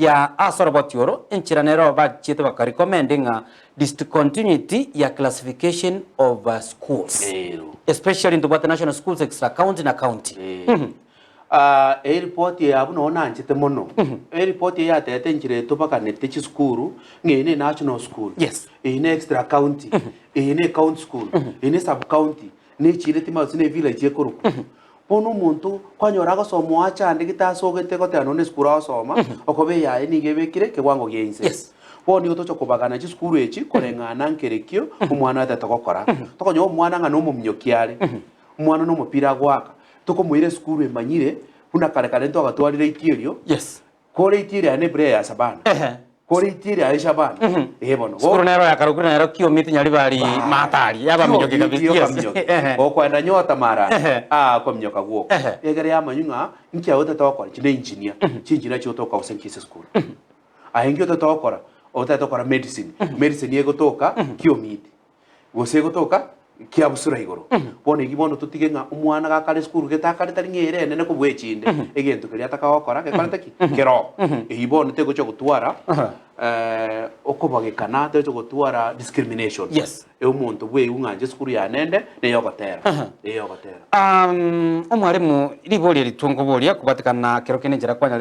Ya ase oroboti oro, enchera nero bachiete bakarecommend ng'a discontinuity ya classification of schools. Ero. Especially ntobwate national schools, extra county na county. Eh. Ah, eripoti eye abwo noo nanchete mono. Eripoti eye yatebete enchera etobaganete chisukuru, ng'a eye ne national school, Yes. eye ne extra county, eye ne county school, eye ne sub county, ne echinde timanyeti gose ne village ekorokwa. Bono omonto kwanyora agosoma oachandegete asogete goteba nonya esukuru agosoma, okoba eyaye nigo ebekire ekewango gia inse. Yes. Bono nigo tocha kobagana chisukuru echi koreng'ana nkerekio omwana oetete gokora. Tokonyora omwana ng'a nomominyoki are, omwana nomopira agoaka, tokomoira esukuru emanyire buna kare kare ntwagatwarire itierio, Yes. kore itierio aye ne prayer ya Shabana. Ehe. Kore itieri aye Shabana. Ee bono. Sukuru nero yakarokire nero Kiomiti Nyaribari Matari yabaminyoki kabisa. Kiomiti Yes. okaminyoki. Ehe. Okoenda nyota marani. Ehe. Aa okominyoka gwoka. Ehe. Egere yamanyu ng'a nki aye otete gokora inche ne engineer. Chingineer chigotoka gose nki ase esukuru. Aye nki otete gokora? Otete gokora medicine. Medicine egotoka Kiomiti. Gose egotoka kiabusura igoro. Bono eki bono totige ng'a omwana gakare esukuru gete akare tari ng'a ere enene kobua echinde, egento keria atakagokora gekorete ki? Keroo. Eyio bono tegochia gotwara okobagekana, tegochia gotwara discrimination. Yes. Omonto bweigwe ng'a inche esukuru yane ende neyogotera, eyogotera. Omwalimu, riborio eri twankoboria kobatekana kero kende enchera kwanyarire.